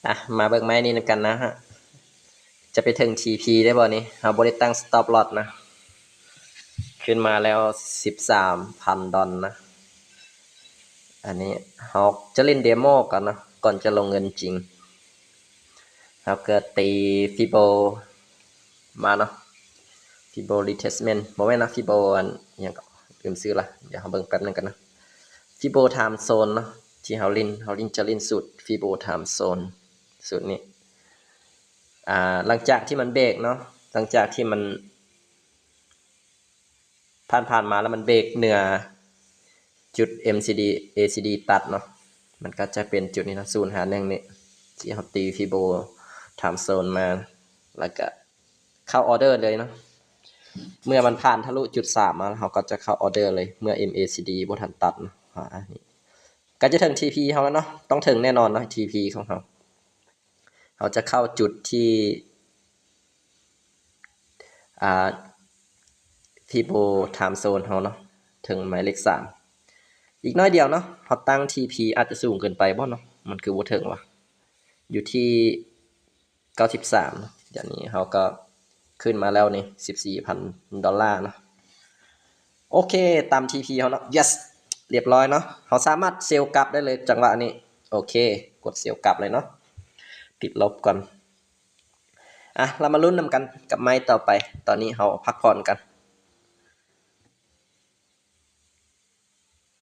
ອ່ະ ມາເບິ່ງໄມ້ນີ້ນຳກັນນະຮະ ຈະໄປເຖິງທີພີໄດ້ບໍ່ນີ້? ເຮົາບໍ່ໄດ້ຕັ້ງ stop loss ນະ ຂຶ້ນມາແລ້ວສິບສາມພັນດອນນະ. ອັນນີ້ເຮົາຈະຫຼິ້ນເດໂມກ່ອນເນາະ ກ່ອນຈະລົງເງິນຈິງ. ເຮົາກໍຕີຟີໂບມາເນາະ ຟີໂບຣີເທສເມັນ ບໍ່ແມ່ນນະ ຟີໂບອັນຫຍັງກໍລືມຊື່ລະ ດຽວເຮົາເບິ່ງແປັບໜຶ່ງກັນນະ. ຟີໂບທາມໂຊນເນາະ ທີ່ເຮົາຫຼິ້ນ ເຮົາຫຼິ້ນ ຈະຫຼິ້ນສູດຟີໂບທາມໂຊນ ສູດນີ້. ອ່າ ຫຼັງຈາກທີ່ມັນເບຣກເນາະ ຫຼັງຈາກທີ່ມັນຜ່ານໆມາແລ້ວ ມັນເບຣກເໜືອຈຸດເອັມຊີດີ ເອຊີດີຕັດເນາະ ມັນກໍຈະເປັນຈຸດນີ້ເນາະ ສູນຫາໜຶ່ງນີ້ ທີ່ເຮົາຕີຟີໂບທາມໂຊນມາ ແລ້ວກໍເຂົ້າອໍເດີເລີຍເນາະ. ເມື່ອມັນຜ່ານທະລຸຈຸດສາມມາ ເຮົາກໍຈະເຂົ້າອໍເດີເລີຍ ເມື່ອເອັມເອຊີດີບໍ່ທັນຕັດເນາະ. ອ່າ ນີ້ກໍຈະເຖິງທີພີເຮົາແລ້ວເນາະ ຕ້ອງເຖິງແນ່ນອນເນາະ ທີພີຂອງເຮົາ. ເຮົາຈະເຂົ້າຈຸດທີ່ ອ່າ ຟີໂບທາມໂຊນເຮົາເນາະ ເຖິງໝາຍເລກສາມ ອີກໜ້ອຍດຽວເນາະ. ເຮົາຕັ້ງທີພີອາດຈະສູງເກີນໄປບໍ່ເນາະ ມັນຄືບໍ່ເຖິງວະ ຢູ່ທີ່ເກົ້າສິບສາມເນາະ. ດຽວນີ້ເຮົາກໍຂຶ້ນມາແລ້ວນີ້ ສິບສີ່ພັນດອນລາເນາະ. ໂອເຄ ຕາມທີພີເຮົາເນາະ yes ລຽບຮ້ອຍເນາະ. ເຮົາສາມາດເຊວກັບໄດ້ເລີຍຈັງຫວະນີ້. ໂອເຄ ກົດເຊວກັບເລີຍເນາະ ຕິດລົບກ່ອນ. ອ່ະ ເຮົາມາລຸ້ນນຳກັນກັບໄມ້ຕໍ່ໄປ. ຕອນນີ້ເຮົາພັກຜ່ອນກັນ